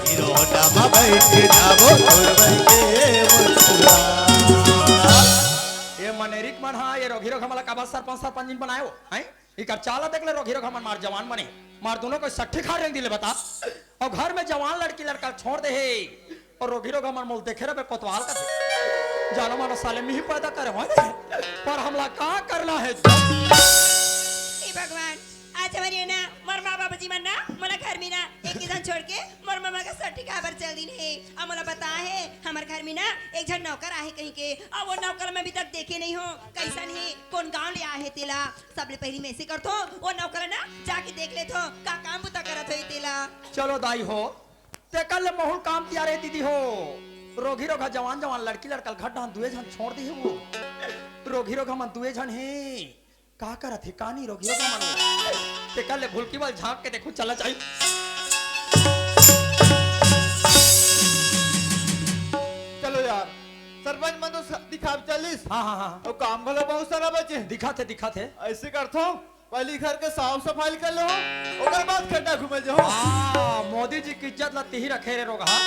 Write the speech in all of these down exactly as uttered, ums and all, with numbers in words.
Hero Honda में बैठ के जाबो तोर बन के मुस्कुरा। ये मनेरिक मन हा, ये रोगही रोगहा मन ला काबर सरपंच सरपंच नी बनाए हो, हैं? इकर चाल देख ले, रोगही रोगहा मन मार जवान बने, मार दूनों कोई सट्ठी खार रेंग दिले बता। अउ घर में जवान लड़की लड़का छोड़ दे हे, अउ रोगही रोगहा मन मोला देखे रहे कोतवाल कथे। जानो मानो साले मिही पैदा करे हों, पर हमला का करना हे? हे भगवान, आज हमर ये ना, मोर माँ बाबूजी मन ना, मोला घर में ना, एक ही झन छोड़ के, मोर ममा के सट्ठी खाबर चल दिन हे। अउ मोला बता हे, हमर घर में ना, एक झन नौकर आहे कहीं के, अउ वो नौकर मैं अभी तक देखे नहीं हों, कइसन हे, कोन गाँव ले आहे तेला। सबले पहली मैं ऐसे करथों, वो नौकर ना, जाके देख लेथों, का काम बुता करत होही तेला। चलो दाई हो, तेकर ले महूँ ल काम तियार हे दीदी हो। रोगही रोगहा जवान जवान लड़की लड़का ल घर डाहन दुए झन छोड़ दिहे वो। रोगही रोगहा मन दुए झन हे। का करत हे, का नी रोगही रोगहा मन? तेकर ले भुलकी बल झांक के देखूँ, चला जाई। चलो यार, सरपंच मन तो स-, दिखा चलिस। हाँ, हाँ, हाँ। अउ काम घलो बहुत सारा बचे। दिखत हे, दिखत हे। ऐसे करथों, पहली घर के साफ सफाई कर लो, ओकर बाद खेत डहन घूमे जाहूँ। हाँ, मोदी जी के इज्जत ला तिही रखे रे रोगहा।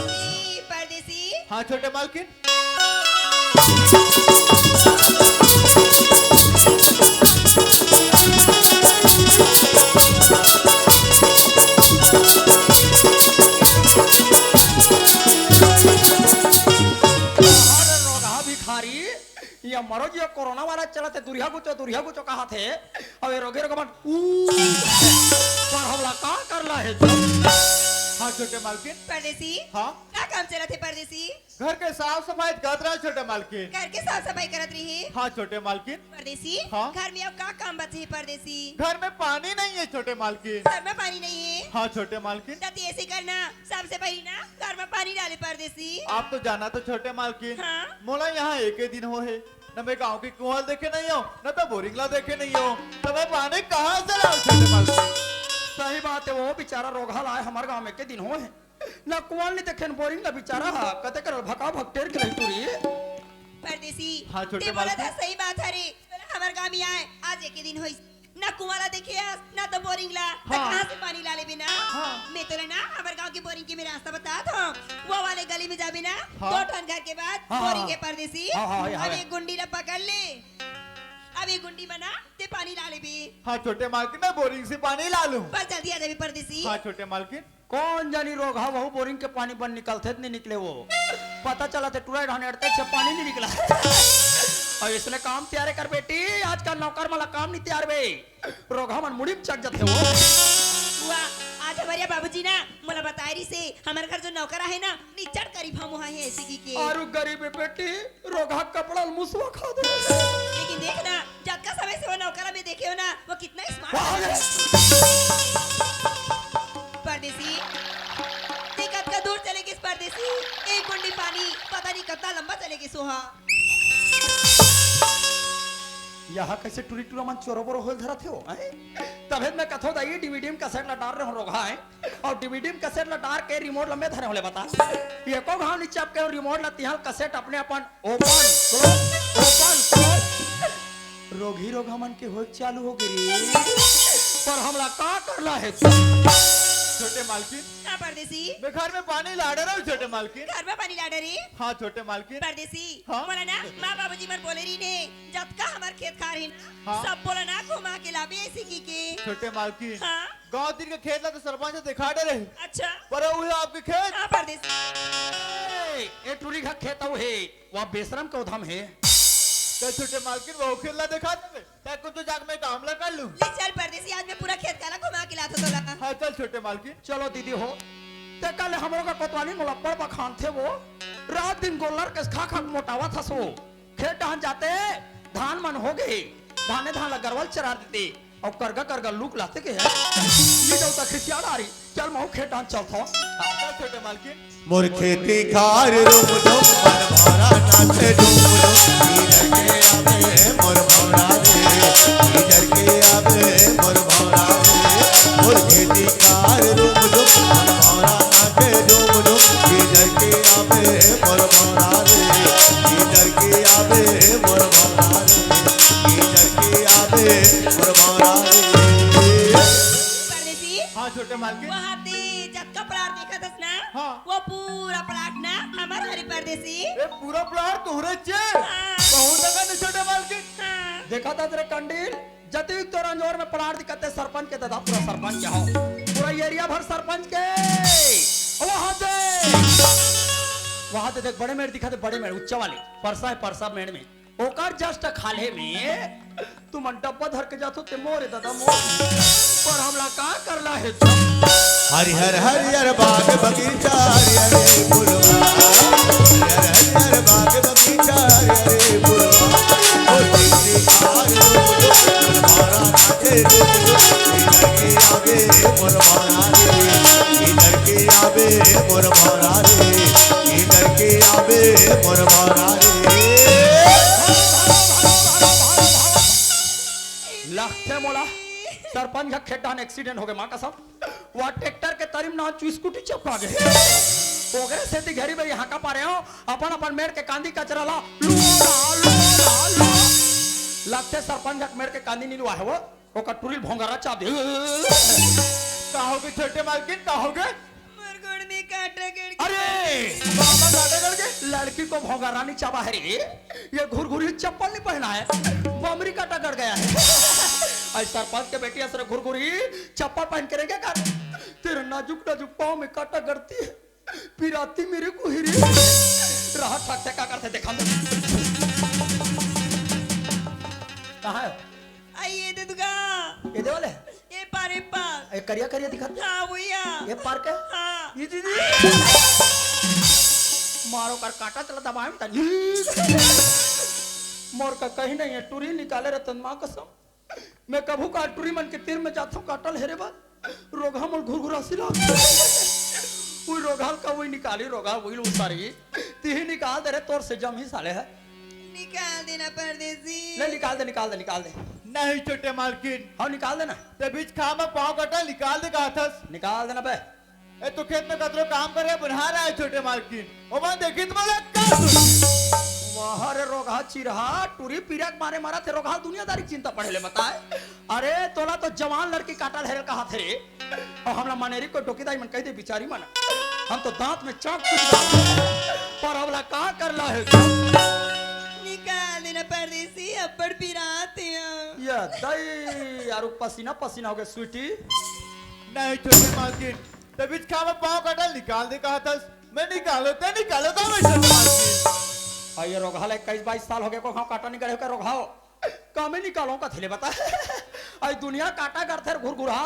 ए, परदेसी। हाँ, छोटे मालकिन। अरे रोगहा भिखारी, ये मरो जी, कोरोना वायरस चलत हे, दुरिहा गुचो, दुरिहा गुचो कहत हे। अउ ये रोगही रोगहा मन, ऊ, पर हमला का करना हे? हाँ, छोटे मालकिन। परदेसी। हाँ? का काम चलत हे, परदेसी? घर के साफ सफाई करत रहा, छोटे मालकिन। घर के साफ सफाई करत रही? हाँ, छोटे मालकिन। परदेसी, हाँ? घर में अउ का काम बचे हे, परदेसी? घर में पानी नहीं है, छोटे मालकिन। घर में पानी नहीं है? हाँ, छोटे मालकिन। त तैं ऐसे करना, सबसे पहली ना घर में पानी डाले, परदेसी। आप तो जाना तो, छोटे मालकिन। हाँ? मोला यहाँ एक ही दिन होहे, न मैं गाँव के कुआं देखे नहीं हों, न तो बोरिंग ला देखे नहीं हों, त मैं पानी कहाँ से लाऊं, छोटे मालकिन? सही बात हे, वो बेचारा रोगहा ला आय हमर गाँव में एक ही दिन होहे, न कुआं नी देखे, न बोरिंग ला, बेचारा हा कते करल भका भक टेर के रही टूरी। परदेसी, हाँ, छोटे तैं बोलत हस, सही बात हरे। तोला हमर गाँव में आय, आज एक ही दिन होइस, ना कुआं ला देखे हस, ना तो बोरिंग ला, त हाँ। कहाँ से पानी ला लेबे ना? हाँ। मैं तोला ना हमर गाँव के बोरिंग के मैं रास्ता बतात हों। वो वाले गली में जाबे ना, हाँ। दो ठन घर के बाद हाँ, हाँ, बोरिंग हाँ। के, परदेसी। हाँ, हाँ, हाँ, अब हाँ। ये गुंडी ला पकड़ ले, अब ये गुंडी में ना तैं पानी ला लेबे। हाँ, छोटे मालकिन, मैं बोरिंग से पानी ला लूं। बस जल्दी आ जाबे, परदेसी। हाँ, छोटे मालकिन। कोन जानी रोगहा, वहू बोरिंग के पानी बन निकलथे त नी निकले वो। पता चलथे टूरा डहन एड़तेक से पानी नी निकला। अउ इसने काम तियार कर बेटी, आजकल नौकर मन ला काम नी तियार बे। रोगहा मन मुड़ी म चढ़ जथे वो। बुआ, आज हमर ये बाबूजी ना मोला बताय रिहिसे, हमर घर जो नौकर आहे ना, निचड़ करी भामो आहे ऐसे की के। अउ गरीब बेटी, रोगहा कपड़ा ल मुसवा खा दे। लेकिन देख ना, जतका समय से वो नौकरा में देखे हों ना, वो कितना स्मार्ट वाह है। रे। परदेसी, तैं कतका दूर चले गिस परदेसी? एक गुंडी पानी, पता नहीं कतना लंबा चले गिस वो हा। यहाँ कैसे टूरी टूरा मन चोरो बोरो होल धरत हे वो, हैं? तभे मैं कथों दाई, डीवीडी में कैसेट ला डार रहे हों रोगहा, हैं? अउ डीवीडी में कैसेट ला डार के रिमोट ल मैं धरे हों ले बता। एको घांव नी चपके हों रिमोट ला, तिहां ल कैसेट अपने अपन ओपन, क्लोज, ओपन, क्लोज। रोगही रोगहा मन के होय चालू हो गे रे। पर हमला का करना हे? छोटे मालकिन। हाँ, परदेसी। मैं घर में पानी ला डरे हूँ, छोटे मालकिन। घर में पानी ला डरे? हाँ, छोटे मालकिन। परदेसी। हाँ? मोला ना, माँ बाबूजी मन बोले रहिन हे, जतका हमर खेत खार हे ना, हाँ? सब बोला ना, घुमा के लाबे ऐसे की के। छोटे मालकिन। हाँ? गांव तीर के खेत ला तो सरपंच ह देखा डरे हे। अच्छा। पर वो हे आपके खेत। हाँ, परदेसी। ए, ए टूरी घर खेत अउ हे, वहाँ बेशरम के उधम हे। त छोटे मालकिन, वो खेत ला देखा देबे, त कुछ तो जाके मैं काम ला कर लूं। ले चल परदेसी, आज मैं पूरा खेत ला घुमा के लाथों तोला। हाँ, चल छोटे मालकिन। चलो दीदी हो, तैं कल हमरो का कोतवाली मोला बड़ बखानथे वो, रात दिन गोल्लर कस खा खा के मोटावत हस वो। खेत डहन जाते, धान मन हो गे, धाने धान ला गरवा ल चरा देते, अउ करगा करगा लूक लाते के हे, नी डउता खिसिया डारी, चल महूँ खेत डहन चलथों। हाँ, चल छोटे मालकिन। मोर खेती खार रूम झूम, मन भौंरा नाचे डूम डूम, गिरके आवे मोर भौंरा रे, गिरके आवे मोर भौंरा रे। मोर खेती खार रूम झूम, मन भौंरा नाचे डूम डूम, गिरके आवे मोर भौंरा। मोर बारा रे। परदेसी, हाँ छोटे मालकिन। वहाँ ते जतका प्लाट देखत हस ना, हाँ। वो पूरा प्लाट ना हमर हरे परदेसी। ए पूरा प्लाट तोहरे चे। हाँ। बहुत जगह नहीं छोटे मालकिन। हाँ। देखा था तेरे कंडील, जतिक तोर अंजोर में प्लाट दिखते सरपंच के दादा, पूरा सरपंच के हो, पूरा एरिया भर सरपंच के। वहां दे, वहां दे देख, बड़े मेड़ दिखा दे, बड़े मेड़ उच्चा वाले परसा है, परसा मेड़ में ओकर जस्ट खाल्हे में तुमन डब्बा धर के जाथो ते मोरे दादा मोर। पर हमला का करला हे? हरिहर हरिहर बाग बगीचा, हरिहर फुलवा, हरिहर हरिहर बाग बगीचा, हरिहर फुलवा। ओ टिकरी कार लो, मोर बारा नाचे लो, इधर के आवे मोर बारा रे, इधर के आवे मोर बारा रे, इधर के आवे मोर बारा रे। लगथे मोला सरपंच का खेत डाहन एक्सीडेंट हो गए, माँ कसम। वह ट्रैक्टर के तरी म ना चू स्कूटी चपका गए। ओकरे सेती घरी बरी हाका पारे हो, अपन अपन मेड़ के कांदी कचरा ला लुआ, लुआ, लुआ। लगथे सरपंच का मेड़ के कांदी नी लुआ है वो, ओकर टुरी ल भोंगरा चाप दे। का होगे छोटे मालकिन, का होगे? मोर गोड़ में कांटा गड़ गया। अरे बाबा, कांटा गड़ गए। लड़की को भोंगरा नी चाबा है रे, ये घुरघुरी चप्पल नहीं पहना है, बमरी कांटा गड़ गया है। आज सरपंच के बेटी असरे घुरघुरी चप्पल पहन के रहेंगे का? तेरे नाजुक नाजुक पाँव में कांटा गड़ती है, पिराती मेरे को ही रे। रहा ठाक से का करते देखा दे। कहाँ है? आइए दे दुगा। ये दे वाले? ये पार, ये पार। ये करिया करिया दिखा दे। हाँ भैया। ये पार के? हाँ। ये दीदी। मारो कर कांटा चला दबाए में तनी। मोर का कहीं नहीं है, टुरी निकाले रतन माँ कसम। मैं कभू का टुरी मन के तीर में जाथो काटल हेरे बा। रोगहा मोल घुरघुरा सिला। उई रोगहा का उई निकाली, रोगहा उई उतारी। तिही निकाल दे रे, तोर से जम ही साले है। निकाल देना परदेसी। ले निकाल दे, निकाल दे, निकाल दे। नहीं छोटे मालकिन। हाँ निकाल दे ना। ते बीच खां में पाँव कांटा निकाल दे कहा थस। निकाल देना बे। ए तो खेत में कतरो काम करे बना रहा है छोटे मालकिन। ओ मन देखी तुम्हारा का सोची? वाह रे रोगहा चिरहा, टुरी पीरा के मारे मारा थे रोगहा, दुनियादारी के चिंता पड़े ले बताए। अरे तोला तो जवान लड़की काटल हेरे कहा थे रे, और हमला मनेरी को डोकीदाई मन कह दे बिचारी मन, हम तो दांत में चांप कुछ डाल दे। पर हमला का करला है? निकाल देना परदेसी, अब्बड़ पिरात है। ये दई यार, पसीना पसीना हो गए स्वीटी। नहीं छोटे मालकिन, ते बीच खां में पाँव कांटा निकाल दे कहा थस। मैं निकालो ते निकालो का मैं छोटे मालकिन। और ये रोगहा ले इक्कीस बाईस साल हो गए को खाओ कांटा निकाले का रोगहाओ। कामे निकालो का थेले बता। आई दुनिया कांटा करथे घुरघुरा,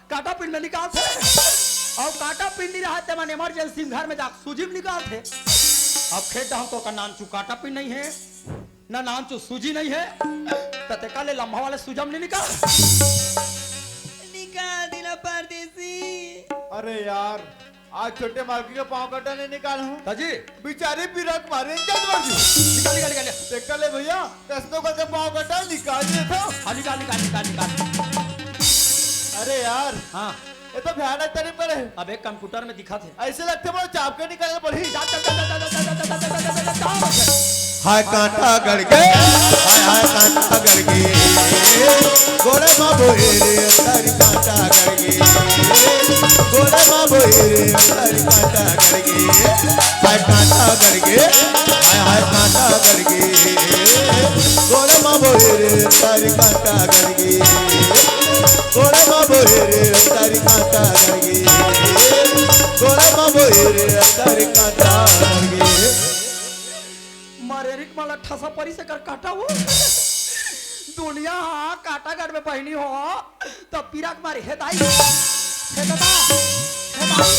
कांटा पिन में निकालथे। और कांटा पिन नहीं रहा ते मन इमरजेंसी में घर में जाके सूजी में निकालथे। अब खेत हम तो का नान चू कांटा पिन नहीं है, ना नान चू सूजी नहीं है, त ते का ले लंबा वाले सूजम नहीं निकाल। निकाल देना परदेसी। अरे यार, आज छोटे मालकिन के पाँव कांटा नहीं निकाल हूँ। ताजी, बिचारी पीरा के मारे जद मर जी। निकाल निकाल निकाल। देख ले भैया, कसनो करके पाँव कांटा निकाल दे था। हाँ निकाल निकाल निकाल निकाल। अरे यार, हाँ। ये तो भयानक तरीफ करे। अबे कंप्यूटर में दिखा थे। ऐसे लगते बोलो चाप के निकालना पड़ी। हाय कांटा गड़ गे, हाय हाय कांटा गड़ गे, गोड़े मा बोए रे तारी कांटा गड़ गे, गोड़े मा बोए रे तारी कांटा गड़ गे, हाय कांटा गड़ गे, हाय हाय कांटा गड़ गे, गोड़े मा बोए रे तारी कांटा गड़ गे, गोड़े मा बोए रे तारी कांटा गड़ गे, गोड़े मा बोए रे तारी कांटा गड़ गे। मरेरिक माला ठसा परी से कर कांटा वो। दुनिया हाँ कांटा गड़ में बहनी हो, तब पीरा के मारे हे दाई, हे दादा, हे दाई।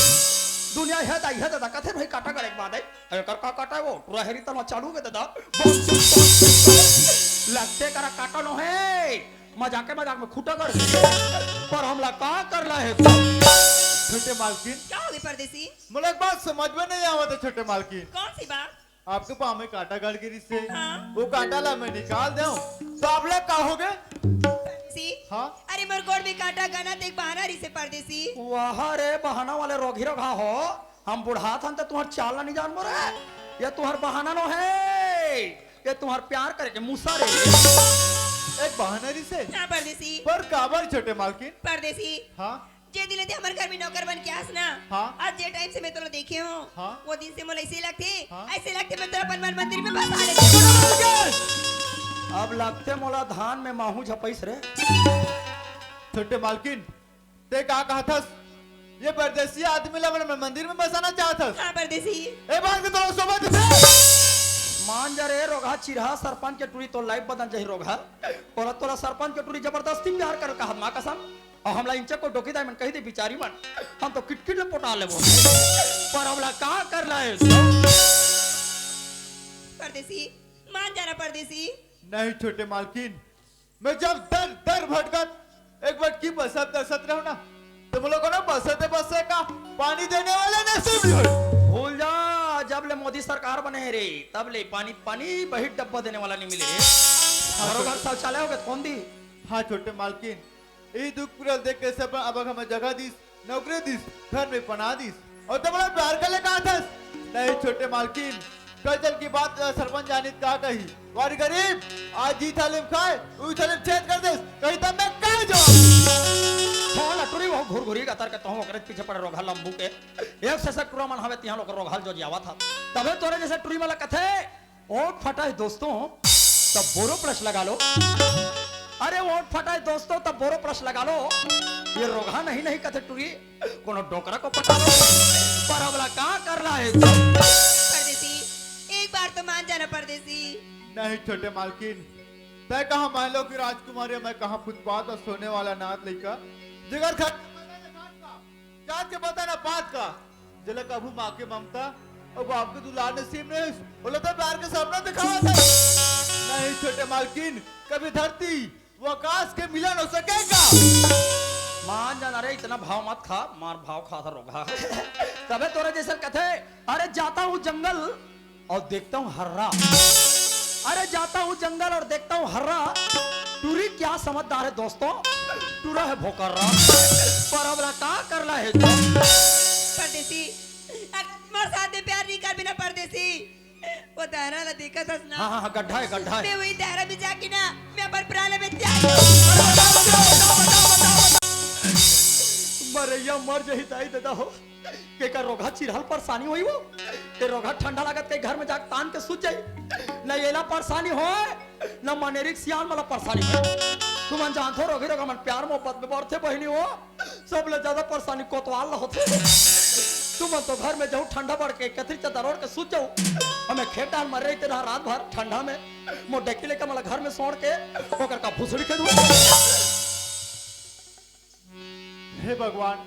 दुनिया हे दाई, हे दादा कथे भाई कांटा गड़ एक बात है। अरे कर का कांटा है वो, पूरा हेरी तलवा चालू के दादा। लगते करा कांटा नो है, मजाक के मजाक में खूंटा गड़। पर हमला का करला है? छोटे मालकिन, का हो गई परदेसी? मोला एक बात समझ में नहीं आवत है छोटे मालकिन। कौन सी बात? आपके पाँव में कांटा गड़ गिरी से, हाँ। वो कांटा ला मैं निकाल दे, तो आप लोग का हो गए? सी? हाँ। अरे मोर गोड़ में कांटा गना देख बहाना रही से परदेसी। वाह रे बहाना वाले रोगी रोगा हो, हम बुढ़ात हन त तुम्हार चाल ला नहीं जान मोरे। ये तुम्हार बहाना नो है, ये तुम्हार प्यार करे के मूसा रे। एक बहाना रिहिसे। हाँ परदेसी। पर काबर छोटे मालकिन? परदेसी, हाँ। जे दिन ले ते हमर घर में नौकर बन के आस ना, हाँ। अउ जे टाइम से मैं तोला देखे हूँ, हाँ। वो दिन से मोला ऐसे लगथे, हाँ। ऐसे लगथे मैं तोला अपन मन मंदिर में बसा लेथों। अब लगथे मोला धान में माहू झपइस रे। छोटे मालकिन, ते का कहत हस? ये परदेसी आदमी ला मन मंदिर में बसाना चाहत हस? हाँ परदेसी। ए बात के तोला सोभत हे? मान जा रे रोगहा चिरहा, सरपंच के टूरी तोर life बदल जाही रोगहा। तोला, तोला सरपंच के टूरी जबरदस्ती प्यार करत हे, माँ कसम। अउ हमला इंचे को डोकी दाई मन कही दे बिचारी मन, हम तो किटकिट ले पोटा लेबो। पर हमला का करना हे? परदेसी, मान जाना परदेसी। नहीं छोटे मालकिन, मैं जब दर दर भटकत एक भटकी बसत दसत रहूं ना, तो बोलो को ना बसते बसे का पानी देने वाला नसीब नहीं होय। भूल जा, जब ले मोदी सरकार बने हे रे, तब ले पानी, पानी बही डब्बा देने वाला नहीं मिले रे। हाँ, घरों घर शौचालय हो गए, कौन दी? हाँ छोटे मालकिन, ई दुख पीरा देख के सब अब हमें जगह दीस, नौकरी दीस, घर में पना दीस, अउ ते मोला प्यार करे ले कहत हस? नहीं छोटे मालकिन, कल चल की बात, अ, सरपंच जानित का कही, वारी गरीब, आज जी थाली में खाए, ऊ थाली में छेद कर देस, कही तब मैं का जवाब? छोड़ ना टूरी, वो घुरघुरी का तर के तोहूं ओकरे पीछे पड़े रोगहा लंबू के। एक से से टूरा मन हवे तिहां लोग रोगहा ल जो जियावत हा। तबे तोरे जैसे टूरी मन ला कथे, ओंठ फटा हे दोस्तों, तब बोरो प्लस लगा लो। अरे ओंठ फटा हे दोस्तों, तब बोरो प्लस लगा लो। ये रोगहा नहीं, नहीं कथे टूरी, कोनो डोकरा को पटा लो। पर हमला का करना हे? परदेसी, एक बार तो मान जाना परदेसी। नहीं छोटे मालकिन, तय कहाँ मान लो कि राजकुमारी, मैं कहाँ फुटपाथ पर सोने वाला अनाथ लइका, जेकर घर जात के पता ना पात का, जेला कभू माँ के ममता अउ बाप के दुलार नसीब नहीं होइस, ओला तो प्यार के सपना दिखावत हे। नहीं छोटे मालकिन, कभी धरती वो आकाश के मिलन हो सके का? मान जाना रे, इतना भाव मत खा, मार भाव खा था रोगहा। तबे तोरे जैसे कथे, अरे जाता हूँ जंगल और देखता हूँ हर्रा। अरे जाता हूँ जंगल और देखता हूँ हर्रा। टूरी क्या समझदार है दोस्तों, टूरा है भोकर्रा। पर हमला का करना हे? परदेसी, अगर तुम्हारे साथ में प्यार नहीं कर बिना परदेसी, वो दायरा ला देखत हस ना? हाँ, हाँ, हाँ, गड्ढा हे, गड्ढा हे। मैं वही दायरा में जाके ना, मैं अपन प्राण में त्याग दूँ। मरैया मर जही दाई ददा हो। केकर रोगहा चिरहा ल परेशानी होही वो? ते रोगहा ठंडा लागत के घर में जाके तान के सूत जाही। न एला परेशानी होय, न मनेरी के सियान मन ला परेशानी होय। तुमन जानथो रोगही रोगहा मन प्यार मोहब्बत में बरथे बहिनी हो। सबले ज्यादा परेशानी कोतवाल ला होथे। तुमन तो घर में जाहू ठंडा बढ़ के कथरी चद्दर ओढ़ के सूत जाहू। हमें खेत डाल मरे रहिते रहा रात भर ठंडा में। मोर डकी लइका मन ला घर में सोड़ के ओकर का भुसड़ी के दूँ। हे भगवान,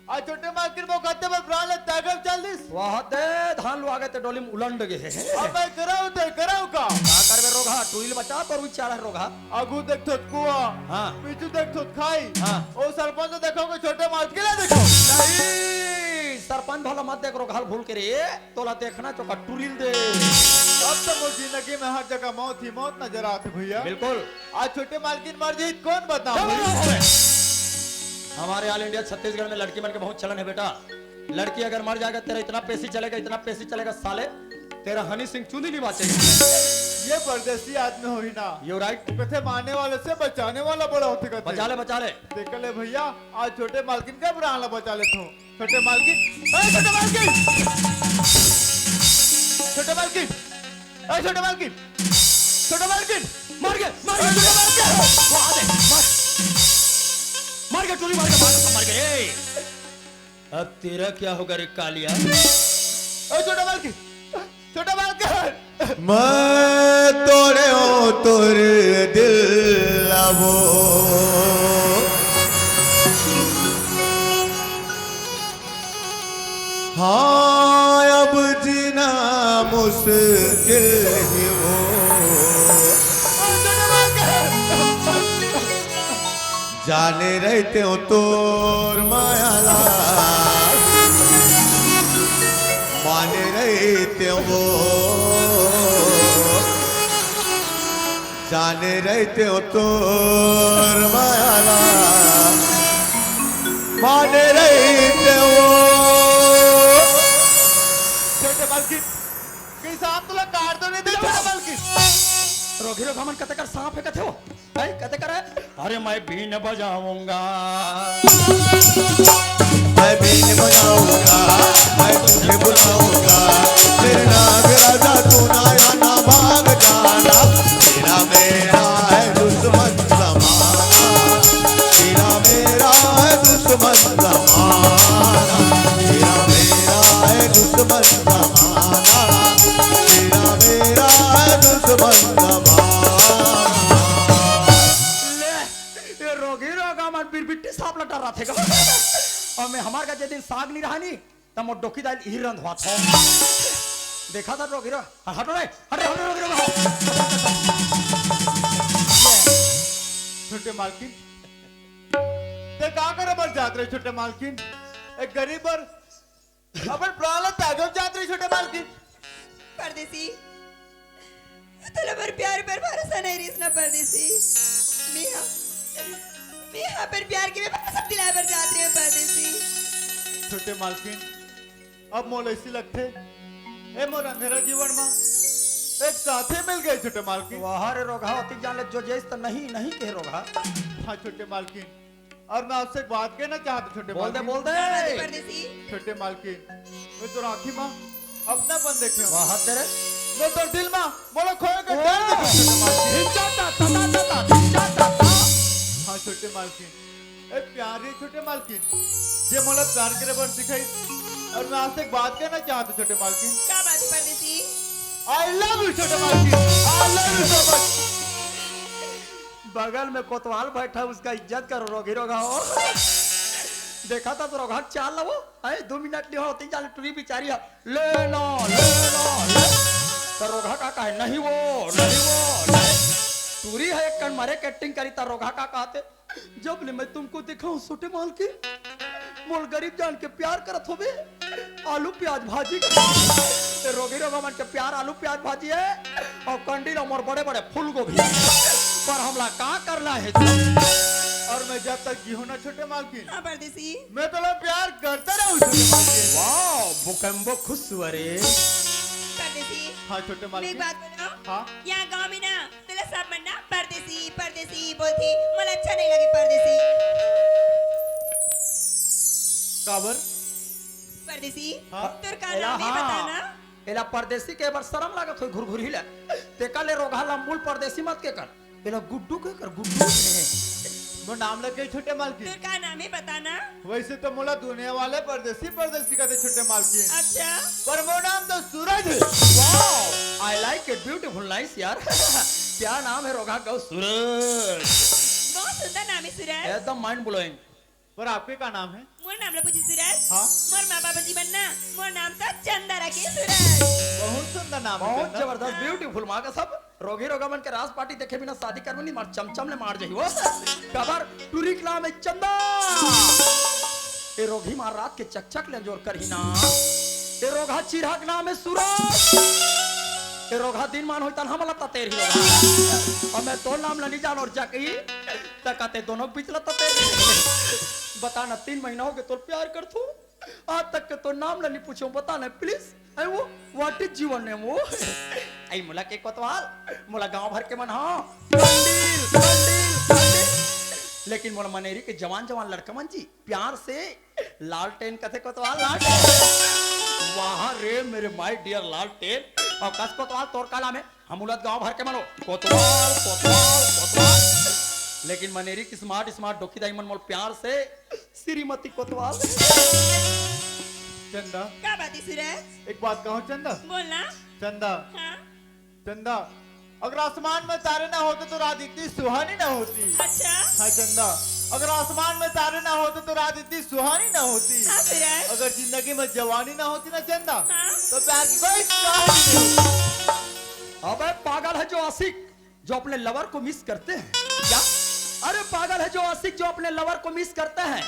आज छोटे मालकिन मोर कत्ते बर प्राण ले त्यागब चल दिस। वाह दे, धान लुआ गे ते डोली में उलंड गे हे। अब मैं करव ते करव का? का करबे रोगहा, टूरी ल बचा तोर विचार हे रोगहा। आगू देखथों त कुआं, हाँ। पीछू देखथों त खाई। हाँ। ओ सरपंच ल देखव के छोटे मालकिन ल देखव। नहीं, सरपंच भला मत देख रोगहा ल भूल के रे, तोला देखना हे त ओकर टूरी ल दे। अब तो मोर जिंदगी में हर जगह मौत ही मौत नजर आथे भैया। बिल्कुल। आज छोटे मालकिन मर जाही त कौन बदनाम होही? हमारे ऑल इंडिया छत्तीसगढ़ में लड़की मन के बहुत चलन हे बेटा। लड़की अगर मर जाएगा, तेरा इतना पेशी चलेगा, इतना पेशी चलेगा साले, तेरा हनी सिंह चुंदी नहीं बाचेगी। ये परदेसी आदमी होही ना। You right। कथे मारने वाले से बचाने वाला बड़ा होथे कथे। बचा ले, बचा ले। देख ले भैया, आज छोटे मालकिन के प्राण ला बचा लेथों। छोटे मालकिन, ए छोटे मालकिन, छोटे मालकिन, ए छोटे मालकिन, छोटे मालकिन, मर गे, मर गे, छोटे मालकिन। वाह दे, मर, मर गे, टूरी मर गे, मर, मर गे। अब तेरा क्या होगा रे कालिया? ए छोटे मालकिन, छोटे मालकिन। मैं तोड़े हो तोर दिल ला वो। हाँ, अब जीना मुश्किल ही वो। जाने रहितेंव तोर माया ला, माने रहितेंव वो। जाने रहितेंव तोर माया ला, माने रहितेंव वो। छोटे मालकिन, कइसे आप तोला काट दो नहीं दे, छोटे मालकिन। हीरो घमन कते कर सांप है कथे हो? भाई कते कर है? अरे मैं बीन बजाऊंगा। मैं बीन बजाऊंगा, मैं तुझे बुलाऊंगा। मेरे नाग राजा तू ना आना, भाग जाना। तेरा मेरा है दुश्मन जमाना, तेरा मेरा है दुश्मन जमाना, तेरा मेरा है दुश्मन जमाना, तेरा मेरा है दुश्मन जमाना। ले, ये रोगी रोगा मन बिरबिट्टी सांप ला डराथे गा। अउ मैं हमार का जे दिन साग नहीं रहा नी, त मोर डोकी दाई ल इही रंधवाथों। देखा था रोगी रोगा, हटो रे, हटो, हटो रोगी रोगा। छोटे मालकिन, ते का करे बर जात रहे छोटे मालकिन? एक गरीब बर अपन प्राण ला त्यागे बर जात रहे छोटे मालकिन। परदेसी, तोला मोर प्यार पर भरोसा नहीं रहिस ना परदेसी। मेहा, मेहा अपन प्यार के मैं भरोसा दिलाए बर जात रहे परदेसी। छोटे मालकिन, अब मोला ऐसी लगथे, ए मोर अंधेरा जीवन मा एक साथी मिल गए छोटे मालकिन। वाह रे रोगहा, ओतिक जान ले जो जइस त नहीं, नहीं कहे रोगहा। हाँ छोटे मालकिन, और मैं आपसे एक बात कहना चाहता हूँ छोटे बोल दे, मालकिन। बोल दे। का बात है परदेसी? छोटे मालकिन, मैं तोर आँखी मा अपनापन देखे हूँ। वाह तेरे। मैं तोर दिल मा मोला खोए के डर देखे छोटे मालकिन। ढिंचा टा, टा, टा, टा, टा, ढिंचा टा, टा। हाँ छोटे मालकिन, ए प्यार रे छोटे मालकिन, जे मोला प्यार करे बर सिखाई। और मैं आपसे एक बात कहना चाहता हूँ छोटे मालकिन। का बात है परदेसी? I love you छोटे मालकिन, I love you so much। बगल में कोतवाल बैठा, उसका इज्जत करो रोगी रोगा हो। देखा था तो रोगहा चाल ला वो। अरे दो मिनट नहीं हो, तीन चार टूरी बिचारी है। ले ना, ले ना, ले। तो रोगहा का कहे, नहीं वो, नहीं वो, नहीं। टूरी है एक कन मरे के एक्टिंग करी, त रोगहा का कहते, जब ले मैं तुमको देखा हूँ छोटे मालकिन, मोल गरीब जान के प्यार करत होबे, आलू प्याज भाजी के। ते रोगी रोगा मन के प्यार आलू प्याज भाजी है, और कंडी ला मोर बड़े बड़े फूल गोभी। पर हमला का करना है? और मैं जब तक जीहूँ ना छोटे मालकिन, हाँ परदेसी। मैं तोला प्यार करता रहूँ छोटे मालकिन। वाह, बुकम्बो खुश हुआ रे। परदेसी, हाँ छोटे मैं एक मालकिन। बात बोलूँ? हाँ। यहाँ गाँव में ना तोला सब मन ना परदेसी, परदेसी बोलथे, मोला अच्छा नहीं लगे परदेसी। काबर? परदेसी, हाँ। तोर का एला नाम है हाँ। बताना? एला परदेसी के बर शरम लागत होई घुरघुरी ले। तेका ले रोगहा ला मूल परदेसी मत के कर। एला गुड्डू के कर, गुड्डू। मोर नाम लग गए छोटे मालकिन। तोर का नाम है बताना? वैसे तो मोला दुनिया वाले परदेसी परदेसी कहते छोटे मालकिन, अच्छा। पर मोर नाम तो सूरज है। Wow, I like it, beautiful, nice यार। क्या नाम है रोगहा का? सूरज। बहुत सुंदर नाम है सूरज। एकदम mind blowing। पर आपके का नाम है? मोर नाम ला पूछे सूरज। हाँ। मोर माँ बाबा जी मन ना मोर नाम तो चंदा रखे सूरज। बहुत सुंदर नाम है बहुत चंदा। जबरदस्त, beautiful। माँ का सब रोगी रोगा मन के रास पार्टी देखे बिना शादी करबे नहीं, मार चमचम ले मार जाही वो। काबर टूरी के नाम है चंदा। ए रोगही मार रात के चकचक ले जोर करही ना। ए रोगहा चिरहा के नाम है सूरज। ए रोगहा दिन मान होई तन हमला ततेर ही रोगहा। और मैं तोर नाम ला नहीं जान और जाके ही तकाते दोनों के बीच ला ततेर। बता ना, तीन महीना हो गए तोर प्यार करथू, आज तक के तोर नाम ला नहीं पूछो। बता ना please। आई वो, what is your name वो? आई मोला के कोतवाल, मोला गांव भर के मन हाँ, कंडील, कंडील, कंडील। लेकिन मोला मनेरी के जवान जवान लड़का मन जी प्यार से लालटेन कथे कोतवाल, लालटेन। वाह रे मेरे my dear लालटेन। और कस कोतवाल, तोर का नाम है? हम उलत गांव भर के मनो कोतवाल, कोतवाल, कोतवाल। लेकिन मनेरी की smart smart डोकी दाई मन मोल प्यार से श्रीमती कोतवाल। चंदा, का बात है सूरज? एक बात कहूँ चंदा। बोलना। चंदा, हाँ। चंदा, अगर आसमान में तारे ना होते तो रात इतनी सुहानी ना होती। अच्छा। हाँ चंदा, अगर आसमान में तारे ना होते तो रात इतनी सुहानी ना होती। हाँ सूरज। अगर जिंदगी में जवानी ना होती ना चंदा, हाँ। तो प्यार की कोई कहानी नहीं होती। अबे पागल है जो आशिक जो अपने लवर को मिस करते हैं क्या? अरे पागल है जो आशिक जो अपने लवर को मिस करते हैं।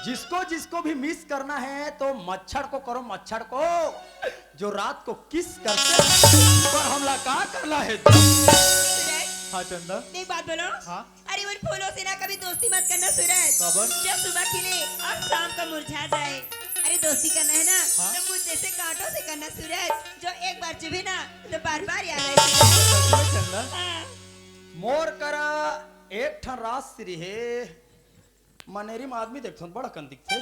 जिसको जिसको भी मिस करना है तो मच्छर को करो, मच्छर को, जो रात को किस करते हैं। पर हमला का करना है? सूरज, हाँ चंदा। एक बात बोलो। हाँ। अरे उन फूलों से ना कभी दोस्ती मत करना सूरज। काबर? जो सुबह खिले और शाम को मुरझा जाए। अरे दोस्ती करना है ना, हाँ? तो मुझ जैसे कांटों से करना सूरज, जो एक बार चुभे ना, तो बार बार याद आए सूरज। सच में चंदा? हाँ। मोर करा एक ठन राजश्री हे, मनेरी में आदमी देखथन, बड़ा कन दिखथे।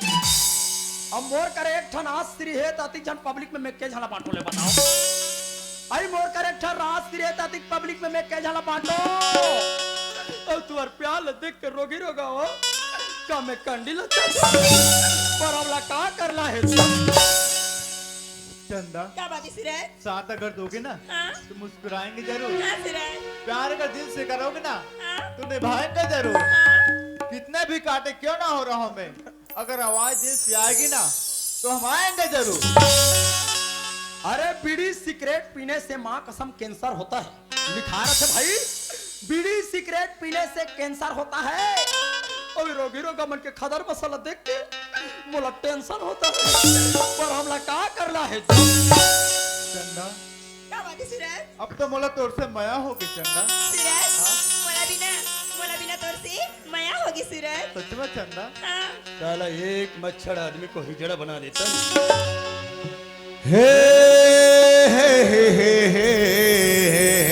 अब मोर करा एक ठन राजश्री हे, त अतिक झन पब्लिक में मैं के झन ला बांटो ले बताओ। अई मोर करा एक ठन राजश्री हे, त अतिक पब्लिक में मैं के झन ला बांटो। अउ तुहर प्यार ल देख के रोगी रोगा हो, का मैं कंडी ल चल? पर अब ला का करना हे? चंदा, का बात है सूरज? साथ अगर दोगे ना, हाँ? तो मुस्कुराएंगे जरूर। हाँ सूरज। प्यार अगर दिल से करोगे ना, हाँ? तो निभाएंगे जरूर। हाँ? कितने भी कांटे क्यों ना हो राहों में, अगर आवाज दिल से आएगी ना, तो हम आएंगे जरूर। अरे, बीड़ी सिगरेट पीने से माँ कसम कैंसर होता है, लिखा रथे भाई, बीड़ी सिगरेट पीने से कैंसर होता है। अउ रोगी रोगा मन के खदर मसाला देख के मोला टेंशन होता है, पर हमला का करना है? चंदा, का बात है सूरज? अब तो मोला तोर से मया होगे चंदा। सूरज, हाँ? मोला बिना, मोला बिना तोर से मया होगे सूरज। सच में चंदा? हाँ। साला एक मच्छर आदमी को हिजड़ा बना देता। हे, हे, हे, हे, हे, हे।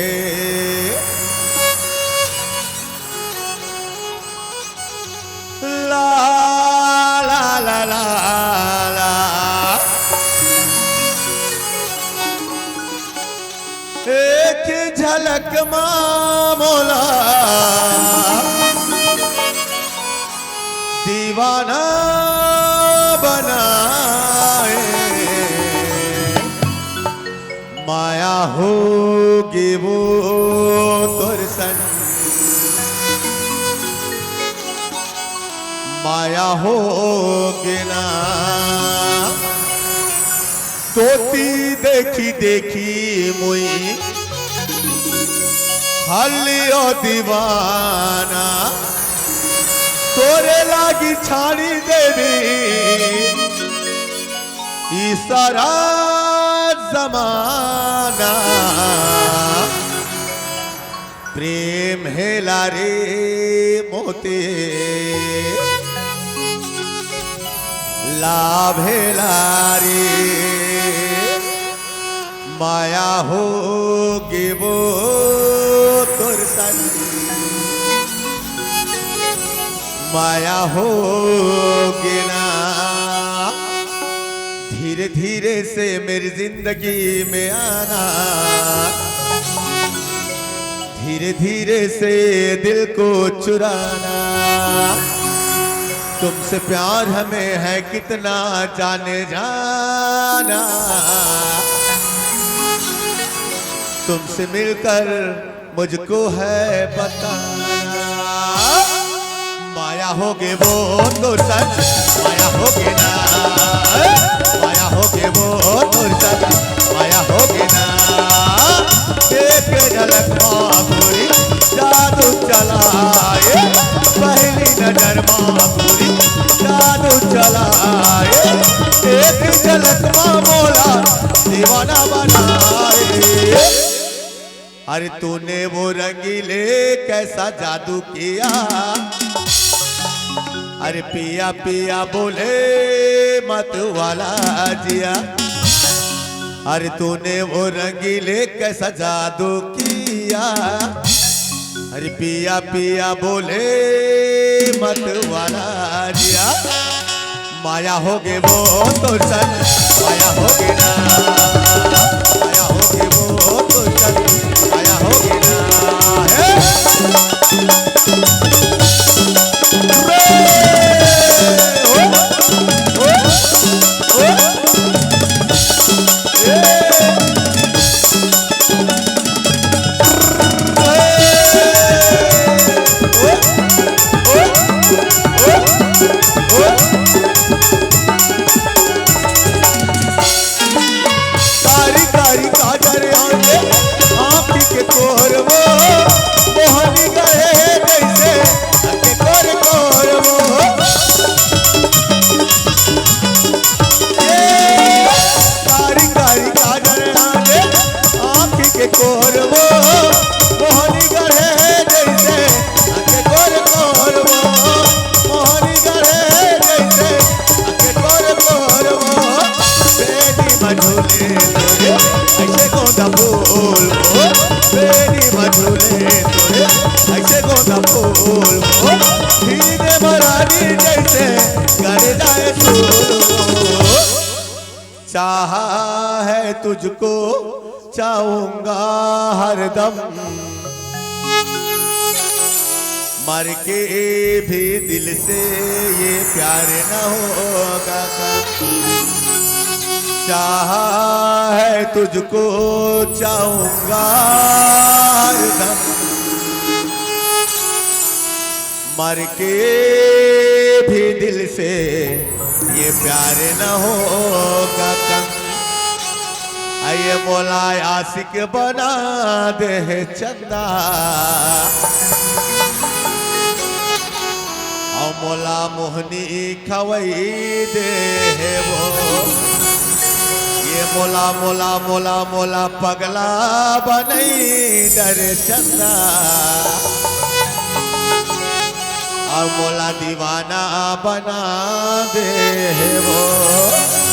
ला, ला, ला, ला, ला। एक झलक मा मोला दीवाना बनाए, माया होगे वो तोर संग, माया होगे ना। तोती देखी देखी मुई हलियो दीवाना, तोरे लागी छाड़ी देवी ई सारा जमाना। प्रेम हेला रे मोते, लाभ हेला रे, माया होगे वो तोर संग, माया होगे ना। धीरे धीरे से मेरी जिंदगी में आना, धीरे धीरे से दिल को चुराना। तुमसे प्यार हमें है कितना जाने जाना, तुमसे मिलकर मुझको है बताना। माया होगे वो तोर संग, माया होगे ना, माया होगे वो तोर संग, माया होगे ना। एक झलक मा पूरी जादू चलाए, पहली नजर मा पूरी जादू चलाए, एक झलक मा मोला दीवाना बनाए। अरे तूने वो रंगीले कैसा जादू किया, अरे पिया पिया बोले मत वाला जिया। अरे तूने वो रंगीले कैसा जादू किया, अरे पिया पिया बोले मत वाला जिया। माया होगे वो तोर संग, माया होगे ना, माया होगे वो तोर संग, माया होगे ना। हे। रे। ओ, ओ, ओ, ओ। हे। कारी कारी काजर आंखे, आँखी के कोरवो, मोहनी गए जैसे जाए तू। चाहा है तुझको, चाहूंगा हरदम। मर के भी दिल से ये प्यार न होगा कम। चाहा है तुझको, चाहूंगा हरदम। मर के भी दिल से ये प्यार न होगा कम। अये मोला आशिक बना दे हे चंदा, अउ मोला मोहनी खवई दे हे वो। ये मोला, मोला, मोला, मोला पगला बनई दे रे चंदा, अउ मोला दीवाना बना दे हे वो।